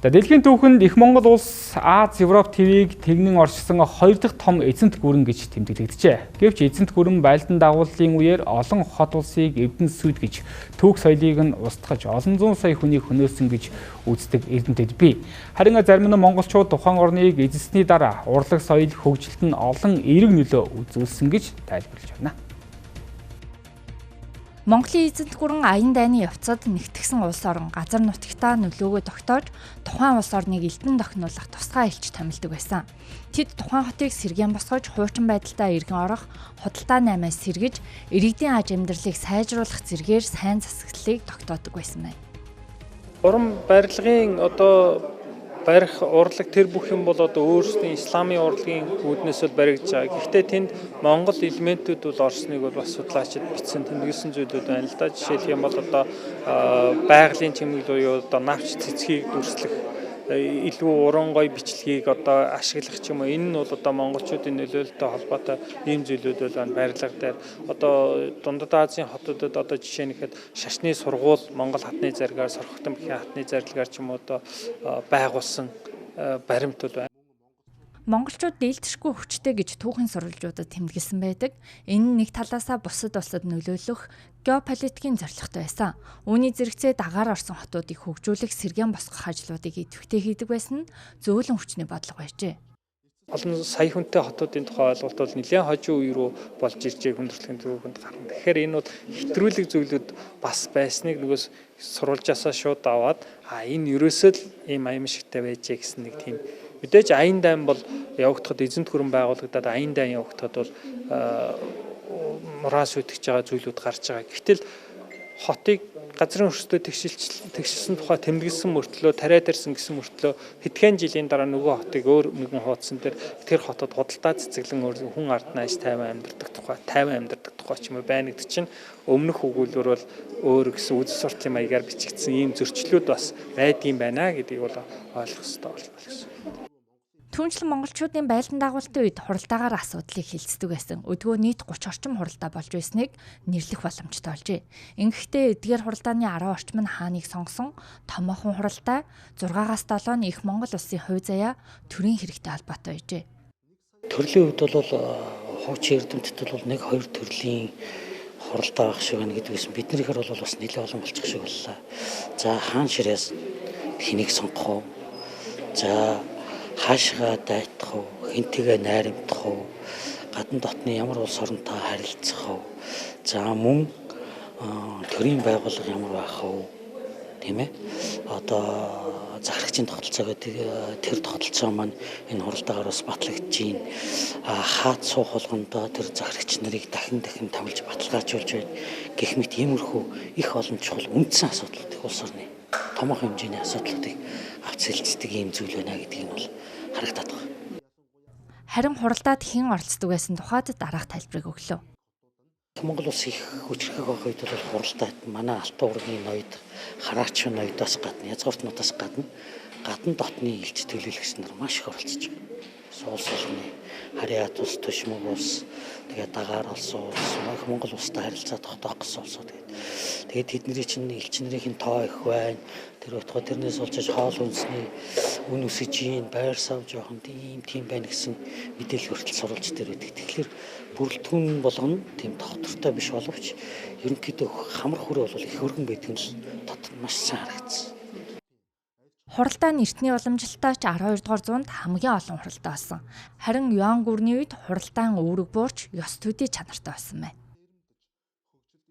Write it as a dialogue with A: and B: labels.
A: За, дэлхийн түүхэнд их Монгол улс Ази, Европ твийг тэгнэн оршсон хоёр дахь том эзэнт гүрэн гэж тэмдэглэгджээ. Гэвч эзэнт гүрэн байлдан дагууллын үеэр олон хот улсыг эвдэн сүйд гэж түүх соёлыг нь устгаж олон зуун сая хүнийг хөнөөсөн гэж үздэг эрдэмтэд бий. Харин зарим нь монголчууд тухайн орныг эзэлсний дараа урлаг соёл хөгжилт нь олон эерэг нөлөө үзүүлсэн гэж тайлбарлаж байна.
B: Монголын эзэнт гүрэн аян дайны явцад нэгтгсэн улс орон газар нутагтаа нөлөөгөө тогтоож тухайн улс орныг элдэн дохинулах тусгай элч томилдог байсан. Тэд тухайн хотыг сэргээн босгож, хуучин байдалтай эргэн орох, худалдаа наймаас сэргэж, иргэдийн аж амьдралыг сайжруулах зэргээр сайн засаглалыг тогтоодог байсан байна.
C: Уран барилгын одоо барих урлаг тэр бүх юм бол одоо өөрсдийн исламын урлагийн үүднээс бол баригдаж байгаа. Гэхдээ тэнд монгол элементүүд бол орсныг бол бас судлаачид бичсэн, тэмдэглэсэн зүйлүүд байна л да. Жишээлх юм бол одоо байгалийн чимэглэл буюу одоо навч цэцгийг дүрслэх илүү уран гоё бичлэгийг одоо ашиглах ч юм уу, энэ нь бол одоо монголчуудын нөлөөлөлтөй холбоотой ийм зүйлүүд бол байна барилга дээр. Одоо Дундад Азийн хотуудад одоо жишээ нь ихэд шашны сургууль Монгол хатны заргаар, Сорхотон бэхэн хатны зарлагаар ч юм уу одоо байгуулсан баримт бол байна.
B: Монголчууд дээлдэшгүй хүчтэй гэж түүхэн сурвалжуудад тэмдэглэсэн байдаг. Энэ нь нэг талаасаа бусад улсад нөлөөлөх геополитикийн зорилготой байсан. Үүний зэрэгцээ дагаар орсон хотуудыг хөгжүүлэх, сэргээн босгох ажлуудыг идэвхтэй хийдэг байсан нь зөөлөн хүчний бодлого байжээ.
C: Олон сая хүнтэй хотуудын тухай ойлголт бол нэлээд хожим үе рүү болж иржээ, хүндрэлтийн түүхэнд гарна. Тэгэхээр энэ бол хэтрүүлэг зүйлүүд бас байсныг нөгөөс сурвалжаасаа шууд аваад энэ ерөөсөө л ийм аимшигтай байжээ гэсэн нэг тийм. Мэдээж аян дайн бол явагдахад эзэнт гүрэн байгуулагдаад аян дайн явагдахад бол нураа сүйтгэж байгаа зүйлүүд гарч байгаа. Гэвтэл хотыг газрын өрсөлдөө тэгшилсэн тухай тэмдэглэсэн мөртлөө, тариа дэрсэн гэсэн мөртлөө хэдхэн жилийн дараа нөгөө хотыг өөр нэгэн хуудсан дээр тэр хотод худалдаа цэцэглэн өөр хүн ард нааш 50 амьдардаг тухай, 50 амьдардаг тухай ч юм уу байна гэдэг чинь өмнөх өгүүлбэр бол өөр гэсэн үзэл сурталчилын маягаар бичигдсэн ийм зөрчлүүд бас байдгийн байна гэдгийг бол ойлгох хэрэгтэй болно гэсэн.
B: Түүнчлэн монголчуудын байлдан дагуултын үед хуралдаагаар асуудлыг хилцдэг байсан. Өдгөө нийт 30 орчим хуралдаа болж байсныг нэрлэх боломжтой болжээ. Ингэхдээ эдгээр хуралдааны 10 орчим нь хааныг сонгосон томоохон хуралдаа, 6-аас 7 нь их Монгол улсын хувь заяа төрийн хэрэгтэй холбоотой байжээ.
D: Төрлийн хувьд бол хуучин эрдэмтэд бол 1-2 төрлийн хуралдаа байх шиг байна гэдэг байсан. Биднийхэр бол бас нэлээд олон болчих шиг боллоо. За, хаан ширээс хэнийг сонгох вэ? За, хаашгаа дайтах уу, хэнтэйгээ найрамдах уу, гадна дотны ямар улс оронтой харилцах уу, за мөн төрийн байгууллага ямар байх вэ, тийм ээ. Одоо захирагчийн тогтолцоо гэдэг тэр тогтолцоо маань энэ хуралдаагаар бас батлагдаж байна. Хаад суух болгондоо тэр захирагч нарыг дахин дахин томилж баталгаажуулж байна. Гэх мэт иймэрхүү их олон чухал үндсэн асуудлууд улс орны томоохон хэмжээний асуудлуудыг авч сэлцдэг ийм зүйл байна гэдгийг нь бол харагдаад байгаа.
B: Харин хуралдаад хэн оролцдог байсан тухайд дараах тайлбарыг өглөө.
D: Монгол улс их хүчрхэг байх үед бол хуралдаад манай алтан ургийн ноёд, хараачин ноёдоос гадна, язгууртнуудаас гадна гадна дотны элч төлөөлөгч нар маш их оролцож байгаа. Улс орны Харьяат улс, Төшмөг улс, тэгээд дагаар олсон улс, их Монгол улстай харилцаа тогтоох гэсэн улсууд тэгээд. Тэгээд тэдний чинь элч нарын тоо их байна. Тэр утгаа тэрнээс болж хоол хүнсний үн өсөж гин, байр сав жоохон тийм байна гэсэн мэдээлэл хүртэл сурвалж дээр байдаг. Тэгэхээр бүрэлдэхүүн болгоно тийм тогтвортой биш боловч ерөнхийдөө хамар хүрээ бол их өргөн байдаг нь л маш сайн харагдсан.
B: Хуралдаа нь эртний уламжлалтаа ч 12 дугаар зуунд хамгийн олон хуралдаа болсон. Харин Юан гүрний үед хуралдаан үүрэг буурч ёс төдий чанартай болсон байна.